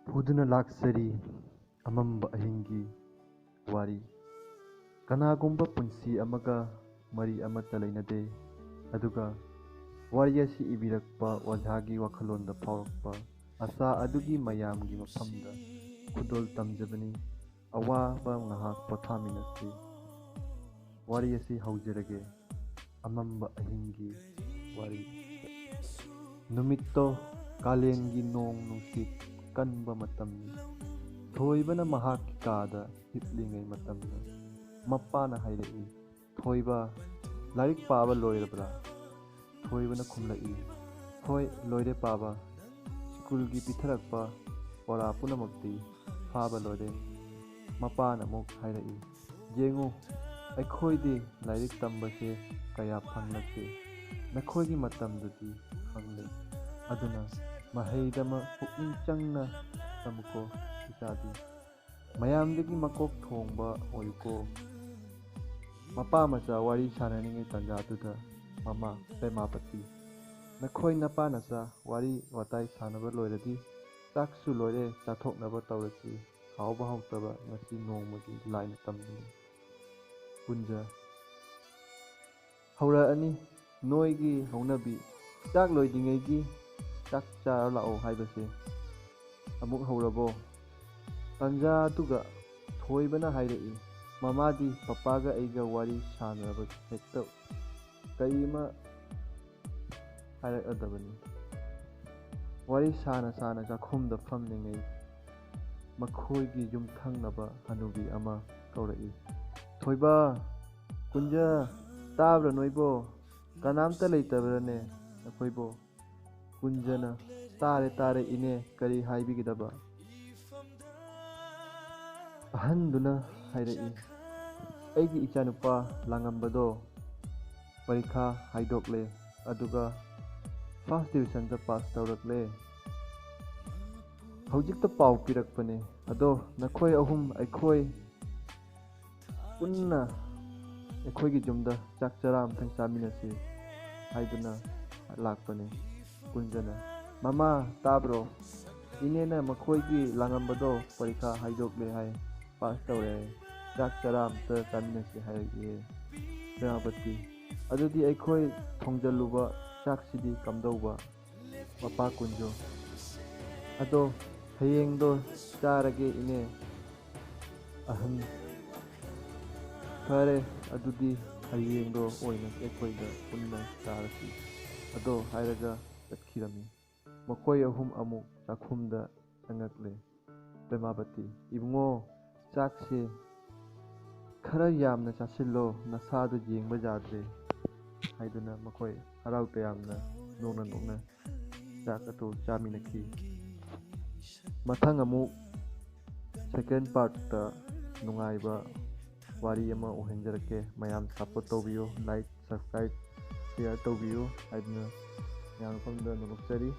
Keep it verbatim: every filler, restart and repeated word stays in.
ꯄꯨꯗꯨꯅ ꯂꯥꯛꯆꯔꯤ ꯑꯃꯝꯕ ꯑꯍꯤꯡꯒꯤ ꯋꯥꯔꯤ꯫ ꯀꯅꯥꯒꯨꯝꯕ ꯄꯨꯟꯁꯤ ꯑꯃꯒ ꯃꯔꯤ ꯑꯃꯠꯇ ꯂꯩꯅꯗꯦ, ꯑꯗꯨꯒ ꯋꯥꯔꯤ ꯑꯁꯤ ꯏꯕꯤꯔꯛꯄ ꯑꯣꯖꯥꯒꯤ ꯋꯥꯈꯜꯂꯣꯟꯗ ꯐꯥꯎꯔꯛꯄ ꯑꯁꯥ ꯑꯗꯨꯒꯤ ꯃꯌꯥꯝꯒꯤ ꯃꯐꯝꯗ ꯈꯨꯗꯣꯜ ꯇꯝꯖꯕꯅꯤ꯫ ꯑꯋꯥꯕ ꯉꯥꯏꯍꯥꯛ ꯄꯣꯊꯥꯃꯤꯟꯅꯁꯤ꯫ ꯋꯥꯔꯤ ꯑꯁꯤ ꯍꯧꯖꯔꯒꯦ꯫ ꯑꯃꯝꯕ ꯑꯍꯤꯡꯒꯤ ꯋꯥꯔꯤ꯫ ꯅꯨꯃꯤꯠꯇꯣ ꯀꯥꯂꯦꯟꯒꯤ ꯅꯣꯡ ꯅꯨꯡꯁꯤꯠ ꯀꯟꯕ ꯃꯇꯝꯅꯤ꯫ ꯊꯣꯏꯕꯅ ꯃꯍꯥꯛꯀꯤ ꯀꯥꯗ ꯍꯤꯞꯂꯤꯉꯩ ꯃꯇꯝꯗ ꯃꯄꯥꯅ ꯍꯥꯏꯔꯛꯏ, "ꯊꯣꯏꯕ, ꯂꯥꯏꯔꯤꯛ ꯄꯥꯕ ꯂꯣꯏꯔꯕ꯭ꯔꯥ?" ꯊꯣꯏꯕꯅ ꯈꯨꯝꯂꯛꯏ, "ꯍꯣꯏ, ꯂꯣꯏꯔꯦ ꯄꯥꯕ꯫ ꯁ꯭ꯀꯨꯜꯒꯤ ꯄꯤꯊꯔꯛꯄ ꯄꯣꯔꯥ ꯄꯨꯝꯅꯃꯛꯇꯤ ꯐꯥꯕ ꯂꯣꯏꯔꯦ꯫" ꯃꯄꯥꯅ ꯑꯃꯨꯛ ꯍꯥꯏꯔꯛꯏ, "ꯌꯦꯡꯉꯨ, ꯑꯩꯈꯣꯏꯗꯤ ꯂꯥꯏꯔꯤꯛ ꯇꯝꯕꯁꯦ ꯀꯌꯥ ꯐꯪꯂꯛꯇꯦ꯫ ꯅꯈꯣꯏꯒꯤ ꯃꯇꯝꯗꯨꯗꯤ ꯐꯪꯂꯦ꯫ ꯑꯗꯨꯅ ꯃꯍꯩꯗꯃꯛ ꯄꯨꯛꯅꯤꯡ ꯆꯪꯅ ꯇꯝꯃꯨꯀꯣ ꯏꯆꯥꯗꯤ꯫ ꯃꯌꯥꯝꯗꯒꯤ ꯃꯀꯣꯛ ꯊꯣꯡꯕ ꯑꯣꯏꯌꯨꯀꯣ꯫" ꯃꯄꯥ ꯃꯆꯥ ꯋꯥꯔꯤ ꯁꯥꯟꯅꯔꯤꯉꯩ ꯇꯥꯟꯖꯥꯗꯨꯗ ꯃꯃꯥ ꯄ꯭ꯔꯦꯃꯥꯄꯇꯤ, "ꯅꯈꯣꯏ ꯅꯄꯥ ꯅꯆꯥ ꯋꯥꯔꯤ ꯋꯥꯇꯥꯏ ꯁꯥꯟꯅꯕ ꯂꯣꯏꯔꯗꯤ ꯆꯥꯛꯁꯨ ꯂꯣꯏꯔꯦ, ꯆꯥꯊꯣꯛꯅꯕ ꯇꯧꯔꯁꯤ꯫ ꯍꯥꯎꯕ ꯍꯥꯎꯇꯕ ꯉꯁꯤ ꯅꯣꯡꯃꯒꯤ ꯂꯥꯏꯅ ꯇꯝꯕꯅꯤ꯫" ꯀꯨꯟꯖ, "ꯍꯧꯔꯛꯑꯅꯤ ꯅꯣꯏꯒꯤ ꯍꯧꯅꯕꯤ, ꯆꯥꯛ ꯂꯣꯏꯗ꯭ꯔꯤꯉꯩꯒꯤ ꯆꯥꯛ ꯆꯥꯔ ꯂꯥꯛꯑꯣ ꯍꯥꯏꯕꯁꯦ꯫ ꯑꯃꯨꯛ ꯍꯧꯔꯕꯣ?" ꯇꯥꯟꯖꯥꯗꯨꯒ ꯊꯣꯏꯕꯅ ꯍꯥꯏꯔꯛꯏ, "ꯃꯃꯥꯗꯤ ꯄꯄꯥꯒ ꯑꯩꯒ ꯋꯥꯔꯤ ꯁꯥꯟꯅꯕ ꯍꯦꯛꯇ ꯀꯔꯤꯃ ꯍꯥꯏꯔꯛꯂꯗꯕꯅꯤ꯫" ꯋꯥꯔꯤ ꯁꯥꯅ ꯁꯥꯅ ꯆꯥꯛꯈꯨꯝꯗ ꯐꯝꯂꯤꯉꯩ ꯃꯈꯣꯏꯒꯤ ꯌꯨꯝꯊꯪꯅꯕ ꯍꯅꯨꯕꯤ ꯑꯃ ꯀꯧꯔꯛꯏ, "ꯊꯣꯏꯕ, ꯀꯨꯟꯖ, ꯇꯥꯕ꯭ꯔꯥ ꯅꯣꯏꯕꯣ? ꯀꯅꯥꯝꯇ ꯂꯩꯇꯕ꯭ꯔꯥꯅꯦ ꯅꯈꯣꯏꯕꯣ?" ꯀꯨꯟꯖꯅ, "ꯇꯥꯔꯦ, ꯇꯥꯔꯦ ꯏꯅꯦ, ꯀꯔꯤ ꯍꯥꯏꯕꯤꯒꯗꯕ?" ꯑꯍꯟꯗꯨꯅ ꯍꯥꯏꯔꯛꯏ, "ꯑꯩꯒꯤ ꯏꯆꯥꯅꯨꯄꯥ ꯂꯥꯡꯉꯝꯕꯗꯣ ꯄꯔꯤꯈꯥ ꯍꯥꯏꯗꯣꯛꯂꯦ, ꯑꯗꯨꯒ ꯐꯥꯔꯁ ꯗꯤꯕꯤꯖꯟꯗ ꯄꯥꯁ ꯇꯧꯔꯛꯂꯦ꯫ ꯍꯧꯖꯤꯛꯇ ꯄꯥꯎ ꯄꯤꯔꯛꯄꯅꯦ꯫ ꯑꯗꯣ ꯅꯈꯣꯏ ꯑꯍꯨꯝ ꯑꯩꯈꯣꯏ ꯄꯨꯟꯅ ꯑꯩꯈꯣꯏꯒꯤ ꯌꯨꯝꯗ ꯆꯥꯛ ꯆꯔꯥ ꯑꯃꯇꯪ ꯆꯥꯃꯤꯟꯅꯁꯤ" ꯍꯥꯏꯗꯨꯅ ꯂꯥꯛꯄꯅꯦ꯫ ꯀꯨꯟꯖꯅ, "ꯃꯃꯥ, ꯇꯥꯕ꯭ꯔꯣ? ꯏꯅꯦꯅ ꯃꯈꯣꯏꯒꯤ ꯂꯥꯡꯉꯝꯕꯗꯣ ꯄꯔꯤꯈꯥ ꯍꯥꯏꯗꯣꯛꯂꯦ ꯍꯥꯏ, ꯄꯥꯁ ꯇꯧꯔꯦ ꯍꯥꯏ, ꯆꯥꯛ ꯆꯔꯥ ꯑꯝꯇ ꯆꯥꯃꯤꯟꯅꯁꯤ ꯍꯥꯏꯔꯛꯑꯦ꯫ ꯄ꯭ꯔꯦꯃꯥꯄꯇꯤ, ꯑꯗꯨꯗꯤ ꯑꯩꯈꯣꯏ ꯊꯣꯡꯖꯜꯂꯨꯕ ꯆꯥꯛꯁꯤꯗꯤ ꯀꯝꯗꯧꯕ? ꯃꯄꯥ ꯀꯨꯟꯖꯣ, ꯑꯗꯣ ꯍꯌꯦꯡꯗꯣ ꯆꯥꯔꯒꯦ ꯏꯅꯦ꯫ ꯑꯍꯟ, ꯐꯔꯦ, ꯑꯗꯨꯗꯤ ꯍꯌꯦꯡꯗꯣ ꯑꯣꯏꯅ ꯑꯩꯈꯣꯏꯗ ꯄꯨꯟꯅ ꯆꯥꯔꯁꯤ꯫ ꯑꯗꯣ ꯍꯥꯏꯔꯒ ꯆꯠꯈꯤꯔꯝꯃꯤ꯫ ꯃꯈꯣꯏ ꯑꯍꯨꯝ ꯑꯃꯨꯛ ꯆꯥꯛꯈꯨꯝꯗ ꯆꯪꯉꯛꯂꯦ꯫ ꯄ꯭ꯔꯦꯃꯥꯄꯇꯤ, ꯏꯕꯨꯡꯉꯣ, ꯆꯥꯛꯁꯦ ꯈꯔ ꯌꯥꯝꯅ ꯆꯥꯁꯤꯜꯂꯣ, ꯅꯁꯥꯗꯣ ꯌꯦꯡꯕ ꯌꯥꯗ꯭ꯔꯦ ꯍꯥꯏꯗꯨꯅ ꯃꯈꯣꯏ ꯍꯔꯥꯎ ꯇꯌꯥꯝꯅ ꯅꯣꯛꯅ ꯅꯣꯛꯅ ꯆꯥꯛ ꯑꯗꯨ ꯆꯥꯃꯤꯟꯅꯈꯤ꯫ ꯃꯊꯪ ꯑꯃꯨꯛ second partꯇ ꯅꯨꯡꯉꯥꯏꯕ ꯋꯥꯔꯤ ꯑꯃ ꯑꯣꯏꯍꯟꯖꯔꯛꯀꯦ꯫ ꯃꯌꯥꯝ support ꯇꯧꯕꯤꯌꯨ, like, subscribe, share ꯇꯧꯕꯤꯌꯨ ꯍꯥꯏꯗꯨꯅ ꯃꯌꯥꯝ ꯃꯐꯝꯗ ꯅꯣꯂꯨꯛꯆꯔꯤ꯫